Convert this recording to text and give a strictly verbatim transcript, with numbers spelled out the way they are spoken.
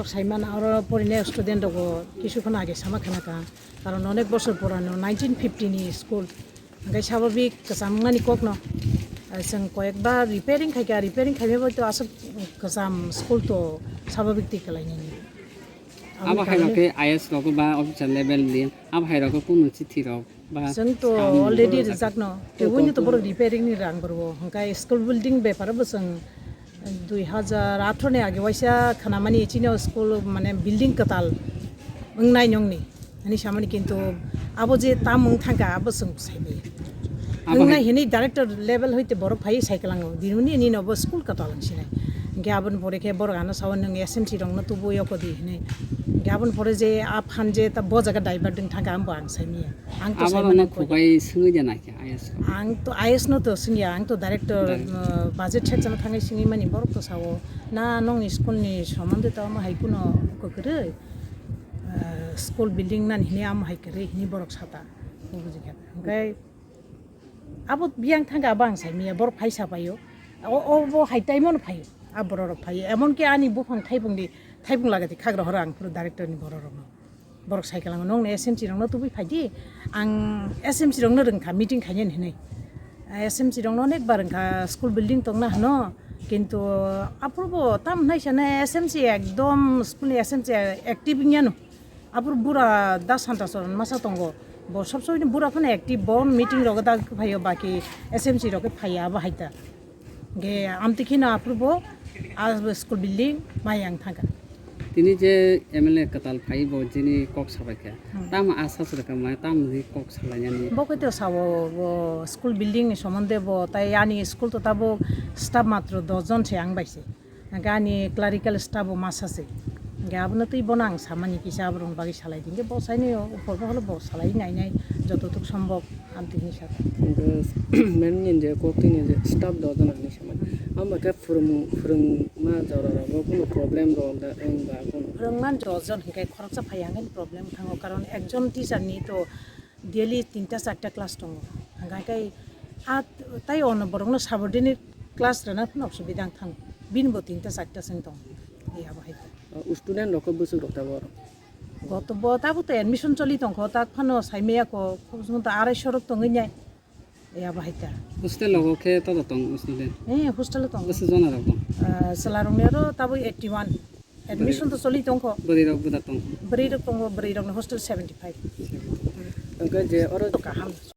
Saimano oro porinai student rogo kisu kheno age sama khana ka, karon onek bosor porano nineteen fifty ni school, hingke sababik kwcham wngnani kokno, ah, chwng koyekbar repairing khaikha, repairing khaimani bai to aswk kwcham school to sababik twi kwlainani. Abo Aboni hai rok karone khe I A S rok ba officer level ni, abo hai rok khe kunu chithi rok ba Chwng to sam already rwjak. Rwjakno. Tei To buino to to borok repairing ni rang bo rwo. Hwnkhe school building bepar bo chwng dui hazar athro ni age waisa khnamani chini school mane building kwtal wngnai nongni. Ani samani kintu abo je tam wng thangkha abo chwng sai bai. Abo Wngnai hai hinwi director level hoite borok phai sai kwlango. Dinuni ani no bo school kwtal wng sinai. Hwnkhe aboni pore khe borok ano sao nwng S M C rokno tubu yoko di hinwi. Hwnkhe aboni pore je a phan je ta bo jaga divert wng thangkha ambo ang sai manya. Ang to Abo sai no mano koi. Phukai swngwi de naikhe I A S rok. Ang to I A S no to swngya, ang to director, Direct. uh, budget section o thangwi swngwi mani borok to sao, "Na nongni school ni somonde to amo hai kuno kwrwi, uh, school building nani hini amo hai kwrwi," hini borok sata. Bujikha. Hwnkhe abo biyang thangkha abo ang sai manya, borok phai sa paio. O, o bo hai time o no phaio. A borok rok phaio. Emon ki ani buphang thaipung di, thaipung lagati khagra horo ang phuru director ni borok rok no. Borok sai kwlango, "Nongni S M C rokno tubui phai di, ang S M C rokno rwngkha meeting khainani," hinwi. S M C rokno onek bar wngkha, school building tongna hwno, kintu aphuru bo tam hwnai sana S M C ekdom school ni S M C active wngya no. Aphuru bura da Santa Soron masa tongo, bo sob somoi bura phano active, bo meeting rogo da phaio, baki S M C rok khe phaiya abo hai ta. Ge amtwi kheno aphuru bo a school building mayang thangkha. Tini je M L A kwtal phai bo jini kok sabaikha. Hmm. Tamo asa swrwkha maya, tamo ri kok salainani. Bo khe to sao, bo school building ni somonde bo, tai ani school to tabo staff matro dos jon se ang bai se. Hwnkhe ani clerical staff bo masa se. Hwnkhe abono twi bono ang samani kisa aborokni bagwi salai di. Hwnkhe bo saini uphor bo holo bo salai nai nai joto tuk sombok. Amtwi hinwi sakha. Hwnkhe ma'am ni je kok twi ni je staff dos jon hinwi samani. Amo khe phwrwng, phwrwngma jora rogo kunu problem rok da wng ba kunu? Phwrwngma dos jon hwnkhe khoroksa phaiya hwnkhe problem thango, karon ekjon teacher ni to daily tinta charta class tongo. Hwnkhe a tai ono borokno subordinate class rwna phano osubida wng thango. Bini bo tinta charta se wng tongo. Abo hai khe. O student rok khe bwswk rok tabuk oro? Goto bo tabuk to admission choli tongkho, tak phano saimaya kho, khub jumon to arai sorok tongwi nai. Ya bahai ta. Hostel logo khe todo tong student? Eh, hostel o tongo. Bwswk jona rok tong? Ah, chwla rok ni aro tabuk eighty one. Admission to choli tongkho. Bwrwi rok bwda tong? Bwrwi rok tongo, bwrwi rok ni hostel seventy five. Hwnkhe je oro To kaham.